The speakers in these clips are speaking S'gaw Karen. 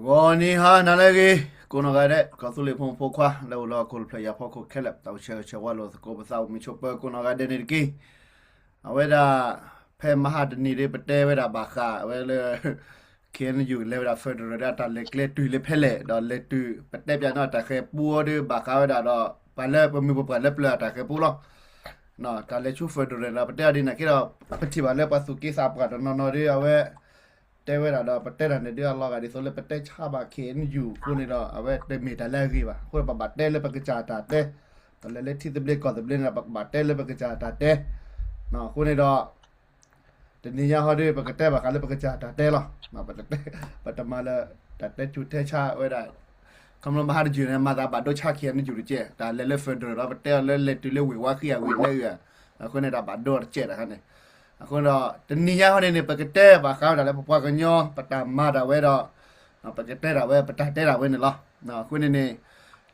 ဂီၤနံၤဟါနၤလၢအဂ့ၤ, ကိးနီၢ်ဂၤဒဲး ကီၢ်သူလ့ၤဖိမုၣ်ဖိခွါ လၢအိၣ်လၢဟီၣ်ခိၣ်တဖျၢၣ်ညါဖီခိၣ်ခဲလၢာ် တၢ်အိၣ်ဆၢဂ့ၤဆၢဝါလိာ်သကိးပသး အိၣ်မုာ်ဆိးပၢၤကိးနီၢ်ဂၤဒဲးန့ၣ်တက့ၢ်. အဝဲဒၣ် ဖဲမဟါတနံၤဒီး ပတဲဝဲဒၣ်ဘၣ်ဃးဝဲလၢ ခ့ၣ်အဲၣ်ယူၣ် လဲၤဝဲဒၣ် federal ဒီးအတၢ်လဲၤကျဲတုၤလၢဖဲလဲၣ် ဒီးလဲၤတုၤ ပတဲပၠးန့ၢ်တၢ်ဃဲၤပူအီၤဒီး ဘၣ်ဃးဝဲဒၣ်ဒီး ပှၤလၢပမုၢ်ပပှၢ်လၢပျၢၤအတၢ်ဃဲၤပူလီၤ. တၢ်လဲၤဆူ federal ဒီး ပတဲအီၤဒ်န့ၣ်က့ဒီး ပထံၣ်ဘၣ်လၢပှၤသူၣ်က့သးပှၢ်တနီၤနီၤဒီး အဝဲ တဲဝဲဒၣ်ဒီး ပတဲတၢ်န့ၣ်ဒုးအလီၤဂာ်ဒ်သိးလၢ ပတဲဆါဘၣ် ခ့ၣ်အဲၣ်ယူၣ် အဃိန့ၣ်ဒီး အဝဲတမ့ၢ်တၢ်လၢအဂ့ၤဘၣ်. အဃိဒီး ပဘၣ်တဲလၢပကစၢ်အတၢ်တဲ, ပလဲၤလၢထံသဘျ့ကီၢ်သဘျ့န့ၣ်ဒီး ပဘၣ်တဲလၢပကစၢ်အတၢ်တဲ. အဃိန့ၣ်ဒီး တနံၤညါဟီဒီး ပကတဲဘၣ်ဃးလၢပကစၢ်အတၢ်တဲလီၤ. ပတမၤလၢ တၢ်တဲဆူးတဲဆါဝဲဒၣ် ခီဖျိမဟါတယုၢ်န့ၣ် မၤသးဘၣ်ဒိဆါ ခ့ၣ်အဲၣ်ယူၣ် တကဲး, တၢ်လဲၤလၢ federal ဒီး ပတဲအီၤလၢလဲၤတုၤလၢဝ့ၢ်ဝါဃံအဝ့ၢ်လၢအဂၤ, အဃိန့ၣ်ဒီးဘၣ်ဒိတကဲးတခါန့ၣ်. အဃိဒီး တနံၤညါဟီန့ၣ်န့ၣ် ပကတဲဘၣ်ဃးဝဲဒၣ်လၢပပှၤကညီ ပတၢ်မၤတၢ်ဝဲဒီး ပကတဲဒၣ်ဝဲ ပတၢ်တဲဒၣ်ဝဲန့ၣ်လီၤ. အဃိန့ၣ်န့ၣ်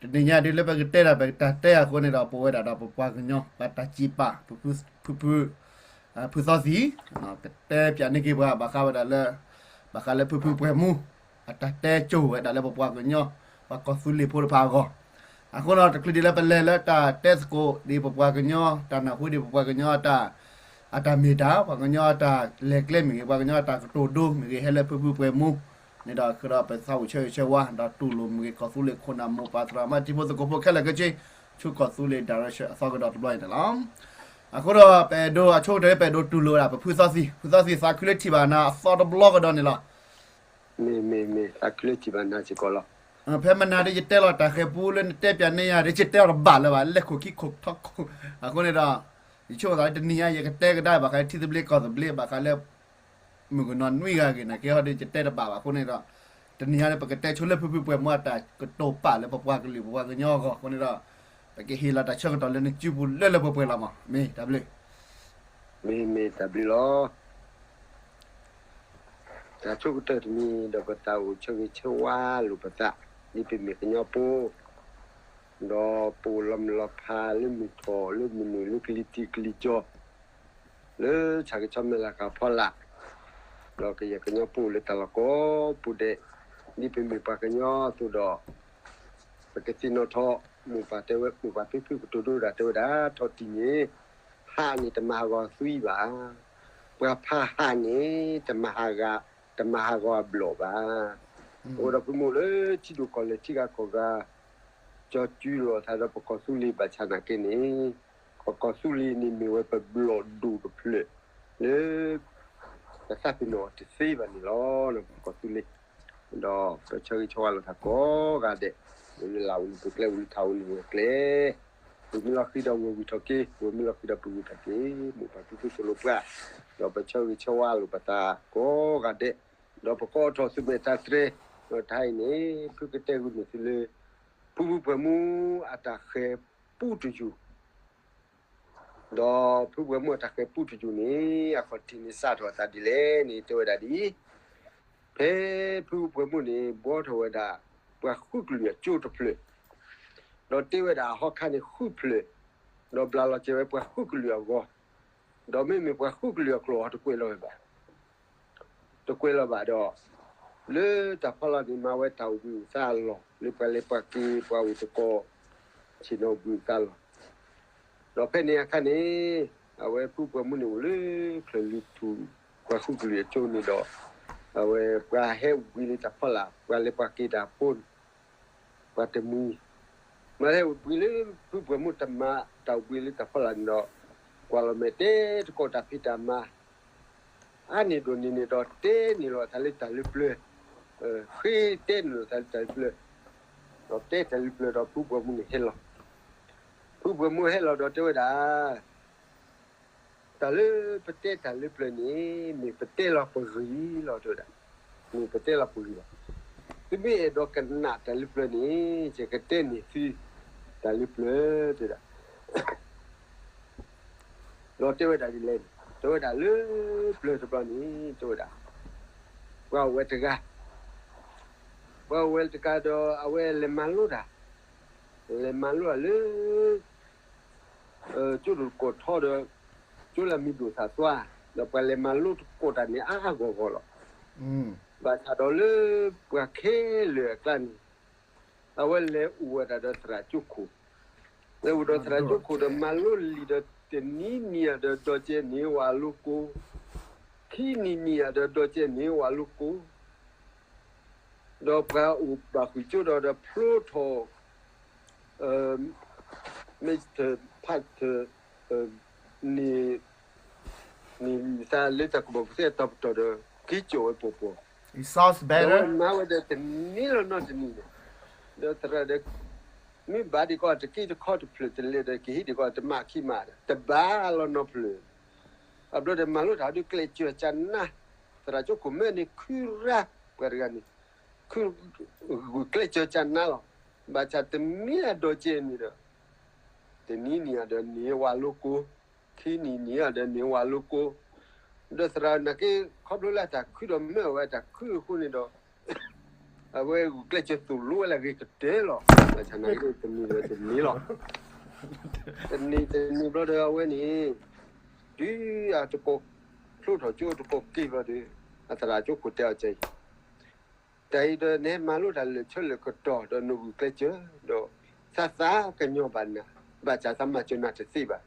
တနံၤညါဒုးလၢပကတဲဒၣ်ပတၢ်တဲအဃိန့ၣ်ဒီး ပဝဲဒၣ်ဒီးပပှၤကညီ ပတၢ်စံးပာ် ဖုဖု ဖုသီသံၣ် ကတဲပၠးန့ၢ်က့ၤပှၤဘၣ်ဃးဝဲဒၣ်လၢ ဘၣ်ဃးလၢဖုဖုပှဲၤမူ အတၢ်တဲကၠိဝဲဒၣ်လၢပပှၤကညီ ပှၤကီၢ်သူလ့ၤဖိတဖၣ်အဂီၢ်. အဃိဒီး တချုးဒ်လၢပလဲၤလၢတၢ်တဲသကိးဒ်ပပှၤကညီ တၢ်နၢ်ဟူဒ်ပပှၤကညီအတၢ် အတၢ်မ့ၢ်တၢ် ပှၤကညီအတၢ်လဲၤကျဲမ့ၢ်ဂ့ၤ ပှၤကညီအတၢ်ကတိၤဒိမ့ၢ်ဂ့ၤ ဟဲလၢဖုဖုပှဲၤမူ န့ၣ်ဒီး ခဲဒီးပသးအိၣ်ဆၢဂ့ၤဆၢဝါ ဒီးတူၢ်လိာ်မ့ၢ်ဂ့ၤ ကီၢ်သူလ့ၤခိၣ်နၢ်မိၢ်ပၢ်သရၣ်သမါတံၤဖိသကိးဖိခဲလၢာ်ခဲဆ့ ဆူကီၢ်သူလ့ၤ direction အသီကဒီးတဘျီအံၤန့ၣ်လီၤ. အဃိဒီး ပအဲၣ်ဒိးအဆိကတၢၢ် ပအဲၣ်ဒိးတူၢ်လိာ်ဝဲဒၣ် ပဖုသီသံၣ် ဖုသီသံၣ် သးခုလၢထံၣ်ဘၣ်နၤအသီတဘျီကဒီးန့ၣ်လီၤ. မ့ၢ် မ့ၢ် မ့ၢ် သးခုလၢထံၣ်ဘၣ်နၤစ့ၢ်ကီးလီၤ. ဖဲမနၤဒီး ယတဲလီၤတၢ်ဃဲၤပူလၢနတဲပၠးန့ၢ်ယၤဒီး ယတဲအီၤတဘၣ်လၢၤဘၣ် လဲၤခိၣ်ခံခိၣ်ထီခိၣ်. အဃိန့ၣ်ဒီး ယဆိကမိၣ်သးလၢတနံၤညါ ယကတဲကဒါဘၣ်ဃးလၢထံသဘျ့ကီၢ်သဘျ့ ဘၣ်ဃးလၢ မုၣ်ကနီၤနွံဂၤဂ့ၤ နာ်က့ဟီဒီး ယတဲတဘၣ်ဘၣ်အဃိန့ၣ်ဒီး တနံၤညါန့ၣ် ပကတဲဆိလၢဖုဖုပှဲၤမူအတၢ်ကတိၤပာ်လၢပပှၤကလုာ်ပပှၤကညီအဂီၢ်အဃိန့ၣ်ဒီး ပကဟ့ၣ်လီၤတၢ်ဆၢကတီၢ်လၢနစုပူၤလၢလၢပှဲၤပှဲၤလီၤမး မ့ၢ်တၢ်ဘျုး မ့ၢ်မ့ၢ်တၢ်ဘျုးလီၤ. တၢ်ဆိကတၢၢ်တမံၤဒီး ပသးအိၣ်ဆၢဂ့ၤဆၢဝါလိာ်ပသး ဒ်ပမ့ၢ်ကညီဖိ ဒီးပအိၣ်လီၤမုၢ်လီၤဖးလၢမုၢ်ထီၣ်လၢမုၢ်နုာ်လၢကလံၤထံးကလံၤကၠီ လၢဆၣ်ကဆီမဲာ်လၤကပီၤဖီလာ် ဒီးကယဲၢ်ကညီဖိလၢတၢ်လီၢ်ကိးပူၤဒဲး ဒ်ပမ့ၢ်ပှၤကညီအသိးဒီး ပကသ့ၣ်နီၣ်ထီၣ် မိၢ်ပၢ်တဲဝဲ မိၢ်ပၢ်ဖံဖုကတိၤဒိတၢ်တဲဝဲဒၣ် ထီၣ်တံၢ်န့ၣ် ဟးန့ၣ်တမၤဟးဂီၤသွံဘၣ်, ပှၤဖးဟးန့ၣ် တမၤဟးဂီၤ တမၤဟးဂီၤအဘျီၣ်ဘၣ်. အိၣ်ဒီးပမိၢ်လၢထံဒိၣ်ကီၢ်လဲၢ်ထံဂၤကီၢ်ဂၤ ကၠီၤစုလိာ်အသးဒီးပကီၢ်သူလ့ၤဘၣ်ဆၣ်နာ်က့န့ၣ် ပကီၢ်သူလ့ၤန့ၣ်မ့ၢ်ဝဲပဘျီၣ်ဒိၣ်တဖျၢၣ် လၢ ပသးပ့ၤနီၣ်အီၤတသ့ဘၣ်န့ၣ်လီၤ. ပကီၢ်သူလ့ၤ ဒီးပဆၢဂ့ၤဆၢဝါလိာ်သးကိးဂၤဒဲး လၢလၢအိၣ်လၢပကျဲ အိၣ်လၢထးအိၣ်န့ၣ်ဝဲကျဲ ဝံၤမ့ၢ်လီၤဃံဒီးဝဲဝံၤထီၣ်က့ၤ ဝံၤမ့ၢ်လီၤဃံဒီးပဂုၤထီၣ်က့ၤ မိၢ်ပၢ်ဖံဖုသိၣ်လိပှၢ် ဒီးပဆၢဂ့ၤဆၢဝါလိာ်ပသးကိးဂၤဒဲး ဒီးပကိးထီၣ်သုမဲာ်တၢ်တြဲၤ ဒီးတၢ်အံၤန့ၣ် ဖုကတဲဂုာ်န့ၢ်သုလၢ ဖုဖုပှဲၤမူအတၢ်ဃဲၤပူတယုၢ် ဒီးဖုပှဲၤမူအတၢ်ဃဲၤပူတယုၢ်န့ၣ် အခီၣ်ထံးန့ၣ်စးထီၣ်အသးဒ်လဲၣ်န့ၣ် တဲဝဲဒၣ်ဒ်အံၤ, ဖဲဖုပှဲၤမူန့ၣ် ဘှီထီၣ်ဝဲဒၣ် ပှၤဃုကလုာ်အကၠိတဖျၢၣ်, ဒီးတ့ဝဲဒၣ်အဟီခါန့ၣ်ဃုဖျၢၣ်, ဒီးဘျးလီၤစဲၤဝဲပှၤဃုကလုာ်အဂီၢ်, ဒီးမ့မ့ၢ်ပှၤဃုကလုာ်အကျိာ်အီၤတကွဲးလီၤဝဲဘၣ် တကွဲးလီၤဘၣ်ဒီး လၢတၢ်ဖီလာ်န့ၣ် မၤဝဲတၢ်အိၣ်ဘှံးအိၣ်သါအလီၢ် လၢပှၤလဲၤပှၤက့ၤ ပှၤအိၣ်သကိး ဆ့ၣ်နီၤအိၣ်ဘှံးအိၣ်သါလီၢ်, ဒီးဖဲန့ၣ်အခါန့ၣ် အဝဲဖုပှဲၤမူန့ၣ်အိၣ်လၢ ချၢၣ်လွံၢ်ထူၣ် ပှၤဃုကလုာ်အကၠိန့ၣ်ဒီး အဝဲပှၤဟဲအိၣ်ဘှံးလၢတၢ်ဖီလာ် ပှၤလဲၤပှၤက့ၤတၢ်ဖိန့ၣ် ပှၤတမှံၤ, မ့ၢ်ဟဲအိၣ်ဘှံးလၢဖုပှဲၤမူတမၤတၢ်အိၣ်ဘှံးလၢတၢ်ဖီလာ်န့ၣ်ဒီး ကွၢ်လီၤမဲာ်တဲသကိးတၢ်ဖံးတၢ်မၤ အါန့ၢ်ဒိၣ်န့ၢ်န့ၣ်ဒီး တဲန့ၢ်လီၤအသးလၢတၢ်လၢပျၢၤ, ဃ့တဲန့ၢ်လီၤအသးလၢတၢ်လၢပျၢၤ, ဒီးတဲတၢ်လၢပျၢၤဒီးဖုပှဲၤမူန့ၣ်ဟဲလီၤ, ဖုပှဲၤမူဟဲလီၤဒီးတဲဝဲဒၣ် တၢ်လၢပတဲတၢ်လၢပျၢၤန့ၣ် မ့ၢ်ပတဲလီၤပဂံၢ်လီၤတဲဝဲဒၣ်, မ့ၢ်ပတဲလီၤပဂံၢ်လီၤ, သုမ့ၢ်အဲၣ်ဒိးကနၣ်တၢ်လၢပျၢၤန့ၣ် ယကတဲန့ၢ်သု တၢ်လၢပျၢၤတဲဝဲဒၣ် ဒီးတဲဝဲဒၣ်ဒ်လဲၣ်န့ၣ် တဲဝဲဒၣ်လၢပျၢၤတဘျီန့ၣ် တဲဝဲဒၣ် ပှၤအိၣ်ဝဲတဂၤ, ပှၤအိၣ်ဝဲတဂၤဒီး အဝဲလဲၤမၤလိတၢ်, လဲၤမၤလိတၢ်လၢ ကၠိဒိၣ်တကိးထီဒီး ကၠိလၢမံၤဒိၣ်သၣ်သွါ, ဒီးပှၤလဲၤမၤလိသကိးတၢ်န့ၣ်အါအါဂီၢ်ဂီၢ်လီၤ. ဘၣ်ဆၣ်ဒီးလၢပှၤခဲလၢာ်အကျါန့ၣ် အဝဲလဲၤအိၣ်ဝဲဒၣ်ဒီးသရၣ်ကၠိခိၣ်, လဲၤအိၣ်ဒီးသရၣ်ကၠိခိၣ်ဒီးမၤလိလံာ်ဒီးတနံၤနံၤဧါဒီးဒီးကဲန့ၣ်ဝဲလိကိ, ခံနံၤနံၤဧါဒီးဒီးကဲန့ၣ်ဝဲလိကိ, ဒီးပှၤအိၣ်ဘၣ်ဃုာ်ကၠိဒီးဒီးဖျိထီၣ် မ့ၢ်တဖၣ်တ န့ၣ် န့ၣ်သးလၢတၢ်ကူၣ်ဘၣ်ကူၣ်သ့အတီၤပတီၢ်ဒီး က့ၤကၠီၣ်ဝဲပိာ်ပိာ်, ဒီးဝဲမၤဝဲဒီးတနံၤလီၤနီတနံၤန့ၣ်, ဒီးသရၣ်ဒီး မ့ၢ်ဘၣ်ဒံးကီးတက့ၢ်တခီတဖျၢၣ်တလဲၤဒီး ကဟံးဒံးကီးတမၣ်ခံမးဒီး တဘၣ်လီၤနီတဖျၢၣ်, အဘျီဒီးမၤလိတၢ်ဒုးကျဲးစၢးကနါ, သရၣ်ကၠိခိၣ်မ့ၢ်န့ၣ်ခုရၢ် ပှၤတဂၤန့ၣ် ခု ဂုာ်ကျဲးစၢးကနါလီၤ, ဘၣ်ဆၣ်တမ့ၢ်အဒီးကဲန့ၣ်ဒီး တနံၤနံၤဧါဒီးန့ၣ်ဝဲလိကိ, ခံနံၤနံၤဧါဒီးန့ၣ်ဝဲလိကိ, ဒီးသရၣ်နာ်က့ ခီဖျိလၢအတၢ်ခုဒီးမ့ၢ်အဝဲအတၢ်ခုအဃိန့ၣ်ဒီး အဝဲဂုာ်ကျဲးစၢးသိၣ်လိဝဲလၢအဂ့ၤကတၢၢ်လီၤ, ဘၣ်ဆၣ်နာ်က့တနံၤဒီးတနံၤလီၤ, တနံၤတနံၤဘျီဒီးအဝဲန့ၣ် တုၤအတကိးဖျိထီၣ်ကၠိတကိးက့ၤဘျီဒီး အသရၣ်ကၠိခိၣ်တဲအီၤကဲအံၤ တၢ်အံၤဒီးနဟဲမၤလိတၢ်လၢာ်ဆၢလၢာ်ကတီၢ်ဒီးနဂုာ်ကျဲးစၢး ဒီးသးသးကညီၤဘၣ်နၤ, ဘၣ်ဆၣ်သးမၤစၢၤနၤတသ့ဘၣ်,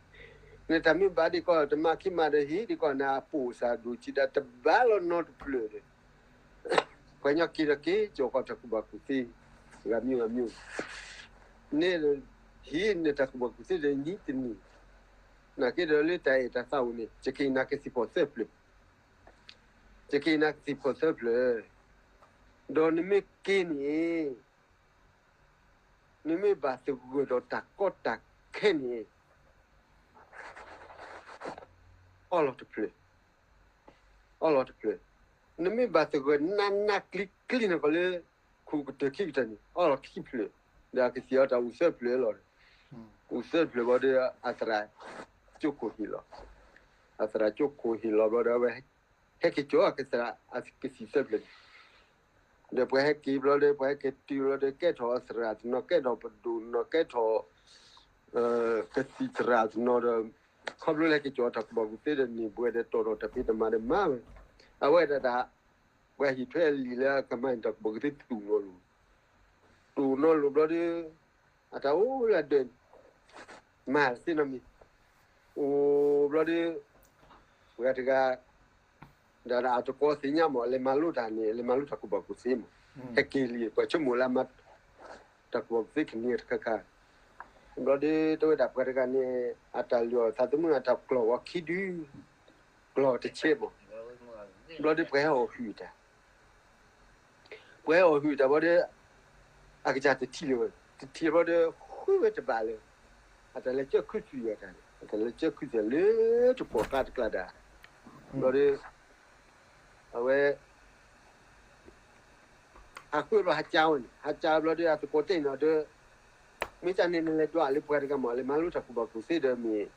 နတၢ်မ့ၢ်ဘၣ်ဒံးကီးတမၤခံမးဒီးဟံးဒံးကီးနၤအပိာ်စၢ်ဒိၣ်ကံဒီးတဘၣ်လီၤနီတဖျၢၣ်ဒီး ပှၤကညီက့ၤဒီးက့ၤကၠီၣ်ဃီတၢ်ကူၣ်ဘၣ်ကူၣ်သ့, ဂၤမံဂၤမံ, န့ၣ် ဟံးန့ၢ်တၢ်ကူၣ်ဘၣ်ကူၣ်သ့ဒီးနံၤတနံၤ, နာ်က့ဒီးလၢတၢ်အဲၣ်တၢ်သးအိၣ်န့ၣ် ယကဟ့ၣ်နၤကသံၣ်ဖီၣ်သၢဖျၢၣ်, ယကဟ့ၣ်နၤကသံၣ်ဖီၣ်သၢဖျၢၣ်, ဒီးနမ့ၢ်က့ၤန့ၣ် နမ့ၢ်ဘၣ်သဂၢၢ်ဒီးတၢ်ကီတၢ်ခဲန့ၣ် အီလီၤတဖျၢၣ်, အီလီၤတဖျၢၣ်, နမ့ၢ်ဘၣ်သဂၢၢ်နးနးကျံၤကျံၤန့ၣ်ကီးလၢ ခိၣ်ကတၢၢ်ခံကတၢၢ်န့ၣ် အီလီၤခံဖျၢၣ်, ဒီးအကသံၣ်အီၤတၢ်အိၣ်သၢဖျၢၣ်လီၤ, အိၣ်သၢဖျၢၣ်ဘျီဒီး အသရၣ်ကၠိခိၣ်ဟ့ၣ်လီၤ, အသရၣ်ကၠိခိၣ်ဟ့ၣ်လီၤဘျီဒီး အဝဲဟဲက့ၤကၠီအကသရၣ်အကသံၣ်သၢဖျၢၣ်န့ၣ် ဒီးပှၤဟဲက့ၤဘျီဒီး ပှၤဟဲက့ၤတုၤဘျီဒီး ကဲထီၣ်အသရၣ်တနီၤ ကဲထီၣ်ပဒိၣ်တနီၤ ကဲထီၣ် ကသံၣ်သရၣ်တနီၤဒီး ခီဖျိလၢဟဲက့ၤကၠီတၢ်ကူၣ်ဘၣ်ကူၣ်သ့ဒီးန့ၣ် ပှၤဒီးတီၢ်ထီၣ်တၢ်ဖံးတၢ်မၤဒီးမၤဝဲ, အဝဲဒၣ်တၢ် ပှၤဟံၣ်ထွဲအလံာ်လၢအကမၤန့ၣ် တၢ်ကူၣ်ဘၣ်ကူၣ်သ့တူၢ်နီၣ်လိၤ, တူၢ်နီၣ်လိၤဘျီဒီး အတၢ်အိၣ်လၢအဒၢးန့ၣ် မၤသ့နီတမံၤ, အိၣ်ဘျီဒီး ပှၤတဂၤ ဒီးအတကိးသ့ၣ်ညါမး လဲၤမၤလိတၢ်န့ၣ် လဲၤမၤလိတၢ်ကူၣ်ဘၣ်ကူၣ်သ့မး, ဟဲက့ၤလံ ပှၤဆိကမိၣ်လၢအမၤ တၢ်ကူၣ်ဘၣ်ကူၣ်သ့ကန့ၢ်တခါခါ, ဘျီဒီး တဲဝဲဒၣ်ပှၤတဂၤန့ၣ် အတၢ်လုၢ်အီၣ်သးသမူအတၢ်ကျီၢ်ဝဲခံဒု ကျီၢ်တဆဲးမး, ဘျီဒီးပှၤဟဲအီၣ်ဟုၣ်တၢ် ပှၤဟဲအီၣ်ဟုၣ်တၢ်ဘျီဒီး အကစၢ်တထံၣ်လၢၤဝဲ, တထံၣ်ဘျီဒီး ဃုဝဲတဘၣ်လၢၤ, အတၢ်လဲၤကၢခုသွံၣ်အတၢ်န့ၣ် အတၢ်လဲၤကၢခုသွံၣ်လၢတပှီၢ်ကျါတကျါဒၣ်, ဘျီဒီး အဝဲ ဟးဃုဘျီဟးကၠါဝဲန့ၣ် ဟးကၠါဘျီဒီး အသကိးတဲန့ၣ်ဒီး မ့ၢ်တၢ်န့ၣ်နလဲၤဒွးလၢပှၤတဂၤမး လဲၤမၤလိတၢ်ကူၣ်ဘၣ်ကူၣ်သ့ဒီးမ့ၢ်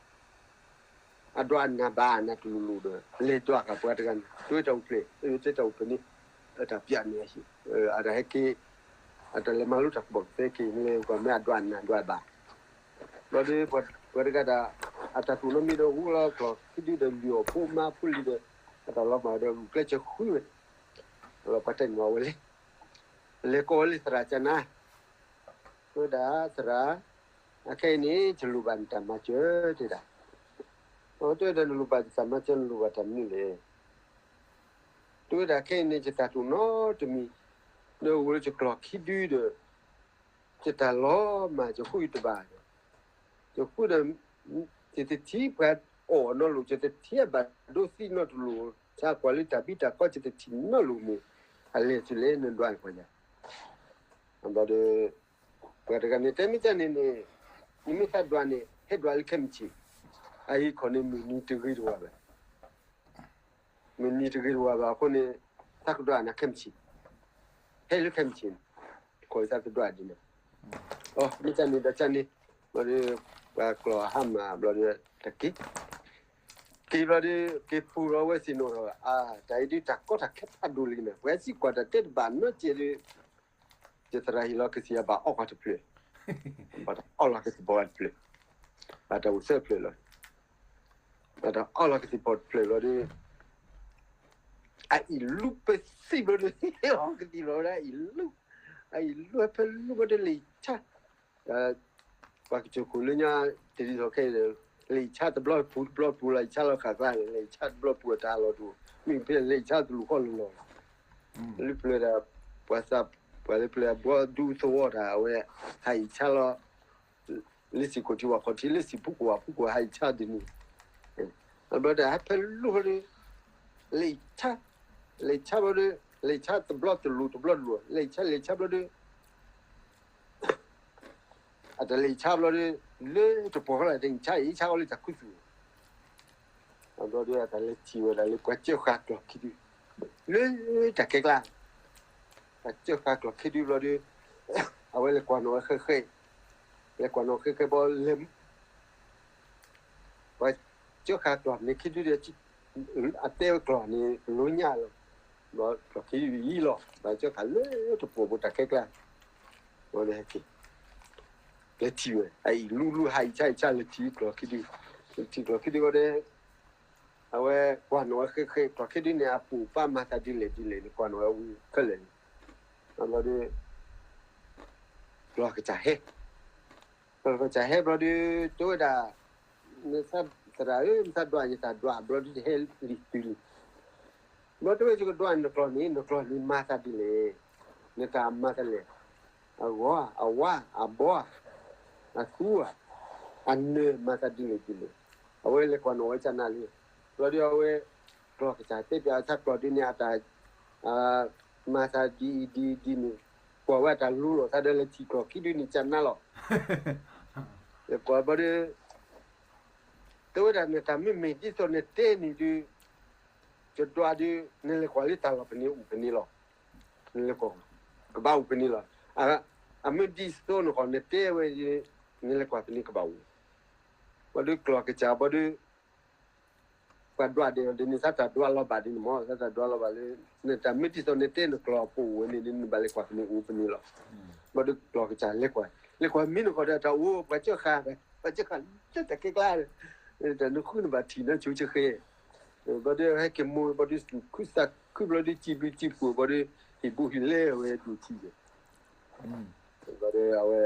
အဒွးနၤဘၣ်နၤတလိၤလိၤဒီး လဲၤဒွးဃာ်ပှၤတဂၤန့ၣ် တဝဲတၢ်အိၣ်ဖျဲၣ် တဝဲတၢ်အိၣ်ဖျဲၣ်န့ၣ် အတၢ်ပျးန့ၣ် အတၢ်ဟဲက့ၤ အတၢ်လဲၤမၤလိတၢ်ကူၣ်ဘၣ်ကူၣ်သ့က့ၤ လဲၤကွၢ်မ့ၢ်အဒွးနၤဒွးဘၣ် ဘျီဒီး ပှၤတဂၤတၢ် အတၢ်တိၢ်နီတမံၤဒီး ဂုာ်လီၤကျီၢ်ခံဒုဒီး လုၢ်အီၣ်ဖိမါဖိလံၤဒီး အတၢ်လီၤမၢ်ဒီး ဂုာ်ကျဲးစၢးဃုဝဲ လီၤပှၤတဲန့ၣ်ဝဲလံ လဲၤကိးဝဲလံသရၣ်ကၠါနါ တဲဝဲဒၣ်သရၣ် အခဲအံၤန့ၣ် ယလိၣ်ဘၣ်နတၢ်မၤစၢၤတဲဒၣ် တဲဝဲဒၣ်နလိၣ်ဘၣ်ယတၢ်မၤစၢၤ နလိၣ်ဘၣ်တၢ်မနုၤလဲၣ် တဲဝဲဒၣ်ခဲအံၤန့ၣ် ယတၢ်တိၢ်နီတမံၤ ဒီးအိၣ်လၢယကျီၢ်ခံဒုဒီး ယတၢ်လီၤမၢ် ယဃုယတဘၣ်ဒီး ယဃုဒီး ယတထံၣ်ပှၤအီၣ်နီတလိၤ ယတထံၣ်အဘၣ်ဒိသံနီတလိၤ ဆါကွၢ်လၢတၢ်ဘံၣ်တၢ်ခီ ယတထံၣ်နီတလိၤမ့ၢ် အလဲၤတုၤလဲၣ်နဒွးန့ၣ်ပှၤယၤ ဘျီဒီး ပှၤတဂၤန့ၣ် တဲမ့ၢ်တၢ်န့ၣ်န့ၣ် နမ့ၢ်သးဒွးန့ၣ် ဟဲဒွးလၢခဲမုၢ်ဆ့ၣ် အဟံၣ်ခီန့ၣ် မုၢ်နံၤတဂ့ၤတဝါဘၣ် မုၢ်နံၤတဂ့ၤတဝါဘၣ်အဃိန့ၣ် သးကဒွးနၤခဲမုၢ်ဆ့ၣ် ဟဲလၢခဲမုၢ်ဆ့ၣ်န့ၣ် ခီသးကဒွးဒ်န့ၣ် မ့ၢ်တၢ်န့ၣ်ဒီးတၢ်န့ၣ် ဘျီဒီး ပှၤကျီၢ်ဟါမၢ်ဘျီဒီး တၢ်က့ၤ က့ၤဘျီဒီး က့ၤပူၤလီၤဝဲသ့ၣ်နီၣ်ထီၣ် အါ တၢ်အံၤဒ်တၢ်ကီတၢ်ခဲဖးဒိၣ်လံန့ၣ် ပှၤစံးကွၢ်တၢ်တဲတဘၣ်နီတစဲးဒီး ယသရၣ်ဟ့ၣ်လီၤကသံၣ်အဘၣ်အီၣ်ကွၢ်တဖျၢၣ် ဘၣ်တၢ်အီၣ်လီၤကသံၣ်ဘီတဖျၢၣ် ဘၣ်တၢ်အိၣ်သၢဖျၢၣ်လီၤ ဘၣ်တၢ်အီၣ်လီၤကသံၣ်ဘီတဖျၢၣ်လီၤဒီး အအံၤလူပသံၣ်ဘျီဒီး ဟဲအီၤကသံၣ်ဘျီဝဲဒၣ်အအံၤလူ, အအံၤလူဟဲဖဲလူဘျီဒီး လဲၤဆါ, ပှၤကစၢၢ်ခိၣ်လၢညါ တဒ်သိးခဲအံၤဒီး လဲၤဆါတဘျီပူၤတဘျီပူၤလီၤ, လဲၤဆါလီၤဃာ်ကျါန့ၣ် လဲၤဆါတဘျီပူၤအတၢ်လီၤတူာ်, မ့ၢ်ဖဲလဲၤဆါတလူၤဃီလီၤလီၤ, လၢပျၢၤဒီး ပှၤသး ပှၤလၢပျၢၤအဘီဒူသဝီတၢ် အဝဲ ဟးအံၤဆါလီၤ လၢစံၣ်ခိၣ်ထံးဝၣ်ခီၣ်ထံး လၢစံၣ်ဖူကိၣ်ဝၣ်ဖူကိၣ် ဟးအံၤဆါဒ်န့ၣ်, အဘျီဒီး ဟဲဖဲလူဟီဒီး လဲၤဆါ, လဲၤဆါဘျီဒီး လဲၤဆါတဘျီတလူၤတဘျီတလူၤ လဲၤဆါ လဲၤဆါဘျီဒီး အတလဲၤဆါဘျီဒီး လၢတပှီၤဃီလၢ တဆါအံၤဆါဃီလၢတၢ်ခူသူၣ်, အဘျီဒီး အတၢ်လဲၤထံၣ်ဝဲဒၣ်လၢပှၤစၢဃာ်ကျီၢ်ခံဒု, လၢတၢ်ခဲကျါ, ပှၤစၢဃာ်ကျီၢ်ခံဒုဘျီဒီး အဝဲလဲၤကွၢ်နီၣ်ဝဲဃဲဃဲ, လဲၤကွၢ်နီၣ်ဃဲဃဲဘျီလဲၤ ပှၤစၢဃာ်ကျီၢ်န့ၣ်ခံဒုဒီး အတဲဝဲကျီၢ်န့ၣ်လိညါလီၤ, ဘျီကျီၢ်ခံဒုယံၤလီၤ ပှၤစၢဃာ်လၢတပှီၤပူၤတၢ်ခဲကျါ, ဝဲန့ၣ်ဟဲက့ၤ လဲၤထံၣ်ဝဲ အအံၤလူလူဟးအံၤဆါအံၤဆါ လဲၤထံၣ်ကျီၢ်ခံဒု, လဲၤထံၣ်ကျီၢ်ခံဒုဘျီဒီး အဝဲကွၢ်နီၣ်ဝဲဃဲဃဲ ကျီၢ်ခံဒုန့ၣ် အပူၤပၢ်မၤသးဒ်လဲၣ်ဒ်လဲၣ်န့ၣ် ကွၢ်နီၣ်ဝဲဝံၤခဲလၢာ်န့ၣ်, အဘျီဒီး ကျီၢ်ကစၢ်ဟဲ, ကျီၢ်ကစၢ်ဟဲဘျီဒီး တဲဝဲဒၣ် နသရၣ်ဧၢ နသးဒွးယတၢ်ဒွးဘျီဒီး တဟဲလံသုလံ, ဘျီတဲဝဲ ယကဒွးနကျီၢ်န့ၣ် နကျီၢ်န့ၣ်မၤသးဒ်လဲၣ်, နတၢ်မၤသးလဲၣ်, အဂီၤ အဝါ အဘီ အသူ အနၢၤ မၤသးဒ်လဲၣ်ဒ်လဲၣ်, အဝဲလဲၤကွၢ်နီၣ်ဝဲကနၣ်လံ, ဘျီဒီးအဝဲ ကျီၢ်ကစၢ်တဲပၠးအသးကျီၢ်ဒ်န့ၣ် အတၢ် မၤသးဒ်အံၤဒ်အံၤဒ်န့ၣ်, ကွၢ်ဝဲအတၢ်လူလီၤသးဒီး လဲၤထံၣ်ကျီၢ်ခံဒုန့ၣ် ကနၣ်လီၤ, လဲၤကွၢ်ဘျီဒီး တဲဝဲဒၣ် နတၢ်မ့ၢ်မ့ၢ်ဒ်သိးနတဲန့ၣ်ဒုး ယဒွးဒုး နလဲၤကွၢ်လၢတၢ်လီၢ်ဖဲန့ၣ်အိၣ်ဖဲန့ၣ်လီၤ, နလဲၤကွၢ် ကဘၣ်အိၣ်ဖဲန့ၣ်လီၤ, အမ့ၢ်ဒ်သိးနဃီ နတဲဝဲ နလဲၤကွၢ်ဖဲန့ၣ်ကဘၣ်အိၣ်, ဘျီဒုးကျီၢ်ကစၢ်ဘျီဒုး ပှၤဒွးဒ်န့ၣ် သးတၢ်ဒွးလီၤဘၣ်ဒ်န့ၣ်မ့ၢ် သးတၢ်ဒွးလီၤဘၣ်လၢ နတၢ်မ့ၢ်ဒ်သိးနတဲနကျီၢ်ပူၤဝဲန့ၣ် နဘၣ်လဲၤကွၢ်ဖဲန့ၣ်အိၣ်ဖဲန့ၣ်လီၤ, ဘျီဒုးကျီၢ်ကစၢ်လဲၤကွၢ် လဲၤကွၢ်မ့ၢ်နဃီဒီးတၢ်အိၣ် ပှၤစၢဃာ် ပှၤစၢဃာ်လၢတၢ်ခဲကျါ တၢ်နဃုနဘၣ်ထံၣ်နီၢ်ဆိဆဃဲ ဘျီဒုးဟဲက့ၤမိၢ် ဘျီဒုးသူၣ်ခုသးခုဘျီဒုး စံးဘျုးစံးဖှိၣ်ဘျီဒုး ဟံၣ်ဘူးဟံၣ်လဲဝဲဒိၣ်ထံၣ်ယဲၢ် ဘျီဒုးအဝဲ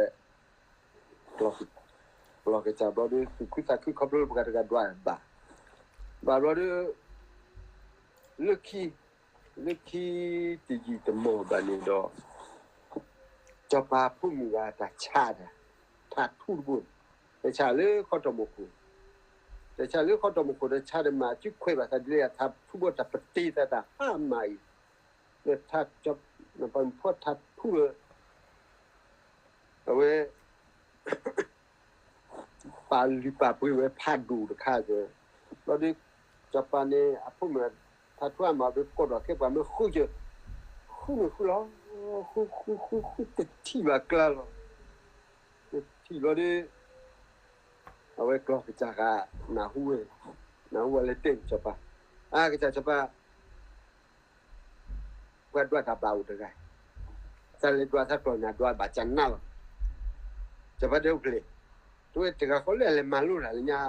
ကျီၢ်ကစၢ်ဘျီဒုး သူၣ်ခုသးခုခီဖျိလၢပှၤတဂၤဒွးဘၣ်, ဘၣ်ဘျီဒုး လၢခံ လၢခံတယံာ်တမီၢ်ဘၣ်န့ၣ်ဒီး စီၤပၤဖိမုၣ်ဂၤတၢ်ဆါတၢ် ထးထူတဘိ တၢ်ဆါလၢခီတီၢ်မူခိၣ်, တၢ်ဆါလၢခီတီၢ်မူခိၣ်ဒီး ဆါဒီးမၤစုခွဲးဘၣ်သးဒ်လဲၣ် ထးထူဘိတၢ်ပတ့သးတၢ်ဟါမၢ်အံၤ, ဒီးထး ပှၤမုၣ်ဖိထးထူဒီး အဝဲ ပာ်လုၢ်ပာ်ပှ့ၤဝဲဖးဒိၣ်တခါစၢၤ, ဘျီဒုး စီၤပၤန့ၣ် အဖိမုၣ်ထးထူအမၤဘၣ်ကိးဒီးခဲပှၤမၢဃုစၢၤ, ဃုမ့ၢ်ဃုလီၤ, ဃုဃုဃုဃု တထံၣ်ဘၣ်ကျါလီၤ, တထံၣ်ဘျီဒုး အဝဲကျီၢ်ကစၢ်ဃါ နၢ်ဟူဝဲ, နၢ်ဟူဝဲလၢတဲစီၤပၤ, အါ ကစၢ်စီၤပၤ ပှၤဒွးတၢ်ဘၣ်အိၣ်တဂၤ, သးလဲၤဒွးသးကျီၢ်နၤဒွးဘၣ်ကနၣ်လီၤ, စီၤပၤတဲအိၣ်ဖျဲၣ်, တဲဝဲတဂၤဃီလၢအလဲၤမၤလိတၢ်လၢညါ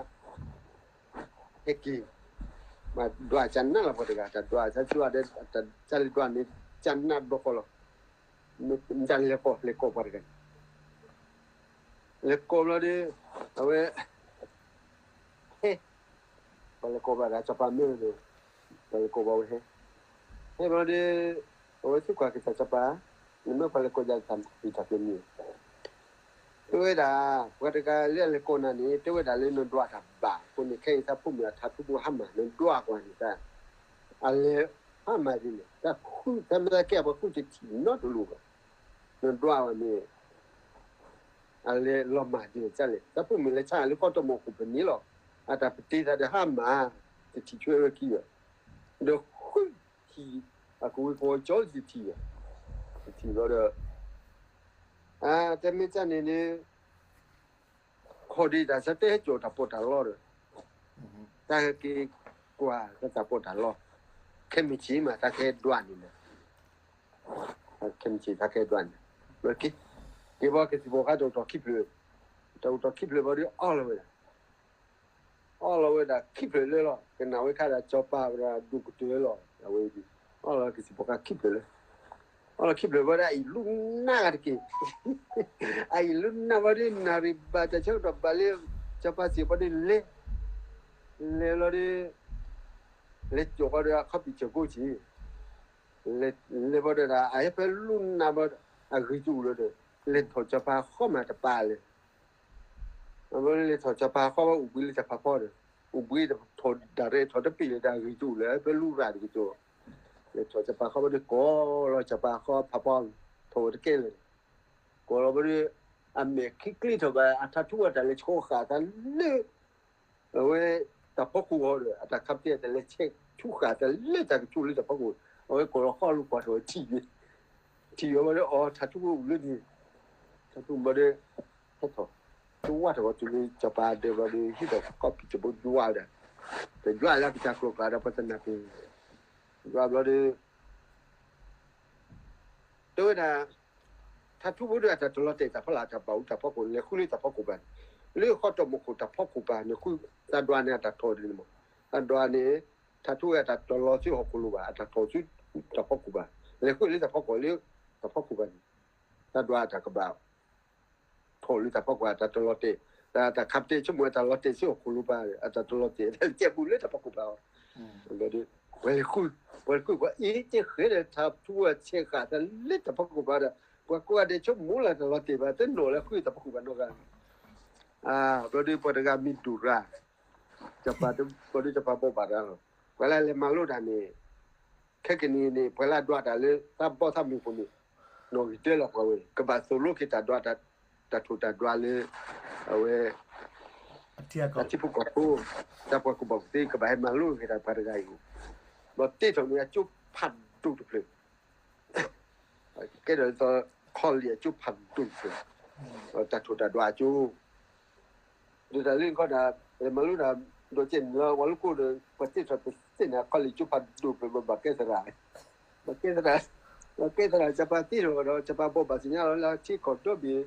ဟဲက့ၤ, မၤဒွးကနၣ်လီၤပှၤတဂၤ တၢ်ဒွးသးဆူအဒီး တၢ်လဲၤဒွးန့ၣ် ကနၣ်ဒီဃီလီၤ, မ့ၢ်လဲၤကိးလဲၤကိးပှၤတဂၤန့ၣ် လဲၤကိးဘျီဒီး အဝဲ ဟဲ, ပှၤလဲၤကိးဘၣ်ဒီးစီၤပၤမ့ၢ်ဝဲန့ၣ်, ပှၤလဲၤကိးဘၣ်ဝဲဟဲ, ဟဲဘျီဒီး အဝဲသံကွၢ်ကစၢ်စီၤပၤ, နမ့ၢ်ပှၤလဲၤကိးယၤတၢ်ဖံးတၢ်ကျိၤမ့ၢ် တဲဝဲဒၣ် ပှၤတဂၤလၢအလဲၤကိးနၤန့ၣ် တဲဝဲဒၣ်လၢနဒွးတၢ်ဘၣ်အဃိန့ၣ် ခဲအံၤသးဖိမုၣ်အထးထူဖိဟါမၢ် နဒွးကွၢ်န့ၣ်တၢ်, အလဲၤဟါမၢ်ဒ်န့ၣ် တၢ်ဃု တၢ်မ့ၢ်တၢ်ကဲအပှၤဃုတထံၣ်နီတလူၤဘၣ်, နဒွးဝဲန့ၣ် အလဲၤလီၤမၢ်ဒ်န့ၣ်ဒ်လဲၣ်, သးဖိမုၣ်လဲၤဆါလၢခီတီၢ်မူခိၣ်ဖဲန့ၣ်လီၤ, အတၢ်ပတ့သးဒီးဟါမၢ် တထံၣ်ဆူအဝဲခံဘၣ်, ဒီးဃုထံၣ် အကဝံၤကဝီၤကၠီတထံၣ်ဘၣ်, တထံၣ်ဘျီဒီး အတမ့ၢ်တၢ်န့ၣ်န့ၣ် ခီဒံးတၢ်ဆၢတဲဟဲကၠီၣ်တၢ်ပီးတၢ်လီဒီး တၢ်ဟဲက့ၤကွၢ်တၢ်ပီးတၢ်လီ, ခဲမုၢ်ဆ့ၣ်မး တၢ်ကဟဲဒွးန့ၣ်မး, ခဲမုၢ်ဆ့ၣ်တၢ်ကဟဲဒွးန့ၣ်, က့ၤဘၣ်က့ၤသံၣ်ဘီခါတအိၣ်တီၢ်ခံဖျၢၣ်, တအိၣ်တီၢ်ခံဖျၢၣ်ဘၣ်ဒီးအီၣ်လီၤဝဲဒၣ် အီၣ်လီၤဝဲဒၣ်ခံဖျၢၣ်လၢလီၤ, ကနၣ်ဝဲခါဒီးစီၤပၤဝဲဒၣ်ဒိၣ်ကတၢၢ်လီၤ, အဝဲဒၣ် ခံဖျၢၣ်လၢ, အီၣ်လီၤခံဖျၢၣ်ဘၣ်ဒီး အအံၤလူနၢ်ဂၤတက့ၢ်, အအံၤလူနၢ်ဘၣ်ဒီး နၣ်ရံၣ်ဘၣ်တၢ်ဆၢကတီၢ်ဘၣ်လၢ စီၤပၤစံးဘၣ်ဒီး လဲၤ, လဲၤလီၤဒီး လဲၤကၠီၤဃီဒီးအခီပညီစၢၤကိၣ်က့ၤ, လဲၤဘၣ်ဒီး အဟဲဖဲလူနၢ်ဘၣ် အဂ့ၤတအိၣ်လၢၤဒီး လဲၤထီၣ်စီၤပၤဃီမးတပာ်လဲၣ် အဝဲလဲၤထီၣ်စီၤပၤဃီဘၣ် အိၣ်ဘှံးလၢစီၤပၤဖီဒီး, အိၣ်ဘှံးထီၣ်ဒၣ်ရဲၣ်ထီၣ်တပ့ၢ်လၢတၢ်ဂ့ၤကၠိလၢ ဖဲလူရၣ်တကၠိ, လဲၤထီၣ်စီၤပၤဃီဘၣ်ဒီး ကိးလီၤစီၤပၤဃီဖးဖီ, ထီၣ်ဝဲတကဲလၢၤ, ကိးလီၤဘၣ်ဒီး အမဲာ်ခံကျ့ထီၣ်ဘၣ် အထးထူၣ်ဝဲတၢ်လဲၤဆှီဃာ်တၢ်လၢ အဝဲ တၢ်ဖီခိၣ်အီၤဒီး အတၢ်ခးပတဲတၢ်လဲၤဆဲးဆူဃာ်တၢ်လၢတၢ်ကဆူၣ်လၢတၢ်ဖီခိၣ်, အဝဲကိးလီၤဃီလိာ်ကွၢ်ထီၣ်ဝဲထံၣ်, ထံၣ်အီၤဘၣ်ဒီး အီၤထးထူၣ်အိၣ်လၢန့ၣ်, ထးထူၣ်ဘၣ်ဒီး ဟဲထီၣ်, တဝၢ်ထီၣ်ဝဲတုၤလၢစီၤပၤဒဲးဘျီဒီး ဟံးထီၣ်ခီပံၤတဘိယွၤဒီး, တယွၤလၢကစၢ်ကျိၤကျါဒီး ပှၤတနၢ်ပၢၢ်, ယွၤဘျီဒီး တဲဝဲဒၣ် ထးထူၣ်ဘၣ်ဒီးအတၢ်တလီၤတဲာ်တၢ်ဖီလာ်တၢ်ဘၣ်အူတၢ်ဖီခိၣ် လဲၤဃုလၢတၢ်ဖီခိၣ်ပၤန့ၣ်, လၢဃီတၢ်မူခိၣ်တၢ်ဖီခိၣ်ပၤန့ၣ် ဃုသးဒွးန့ၣ်အတၢ်ထီၣ်ဒ်န့ၣ်မး, သးဒွးန့ၣ် ထးထူၣ်ဝဲအတၢ်တလီၤဆူဟီၣ်ခိၣ်လိၤဘၣ် အတၢ်ထီၣ်ဆူတၢ်ဖီခိၣ်ပၤ, လဲၤဃုလၢတၢ်ဖီခိၣ်လၢ တၢ်ဖီခိၣ်ပၤန့ၣ်, သးဒွးအတၢ်ကဘၣ် ထီၣ်လၢတၢ်ဖီခိၣ်အတၢ်တလီၤတဲာ်, တၢ်ခးပတဲဆိကမိၣ်အတၢ်လီၤတဲာ်ဆူဟီၣ်ခိၣ်လိၤပၤ အတၢ်တလီၤတဲာ် တၢ်ကဲဘူးလၢတၢ်ဖီခိၣ်ပၤအီၤ, ပှၤလဲၤဃု, ပှၤလဲၤဃု ပှၤအ့ၣ်တဲဃဲဒီးထးထူၣ်ဝဲဆဲးဃာ်တၢ်လၢတၢ်ဖီခိၣ်ပၤဒီး ပှၤကိးဂၤဒဲးဆိကမိၣ်လၢတၢ်လီၤတဲာ်ဘၣ် တနီၤလၢဃုတၢ်ဖီခိၣ်ပၤနီတဂၤ, ဘျီဒီးပှၤတဂၤမံၤဒိၣ်ရၣ်, စီၤပၤတဘျီဒီးစီၤပၤဘိးဘၣ်တၢ်လီၤ, ပှၤလၢလဲၤမၤလိတၢ်န့ၣ် ခဲကနံၣ်န့ၣ် ပှၤလၢအဒွးတၢ်လၢတၢ်ဘီၣ်တၢ်မုၢ်ပူၤန့ၣ် နီၣ်ဂံၢ်တၢလီၤပှၤဝဲ ကဘၣ်သိၣ်လိက့ၤတၢ်ဒွး တၢ်ထိၣ်တၢ်ဒွးလၢ အဝဲ တၢ်ထံဖိကီၢ်ဖိ တၢ်ပှၤကူၣ်ဘၣ်ကူၣ်သ့ ကဘၣ်ဟဲမၤလိက့ၤတၢ်ပှၤတဂၤအံၤ, ဒီးတ့ထီၣ်န့ၢ်အကၠိဖးဒိၣ်တဖျၢၣ် ကဲဒီးသိး college အကၠိဖးဒိၣ်တဖျၢၣ်, တၢ်ထိၣ်တၢ်ဒွးအကၠိ ဒီးတၢ်လၢနခီဒၣ် လဲၤမၤလိတၢ် ဒီးကဲန့ၣ်လၢ ဝၤလၢကိၣ်ဒီး ပှၤတ့ထီၣ်တသ့န့ၣ် college ကၠိဖးဒိၣ်တဖျၢၣ် ဘၣ်ကဲသရၣ်, ဘၣ်ကဲသရၣ်, ဘၣ်ကဲသရၣ် စီၤပၤတ့ထီၣ်ဒီး စီၤပၤဘိးဘၣ်သ့ၣ်ညါလီၤလၢထံကီၢ်ဒီဘ့ၣ်,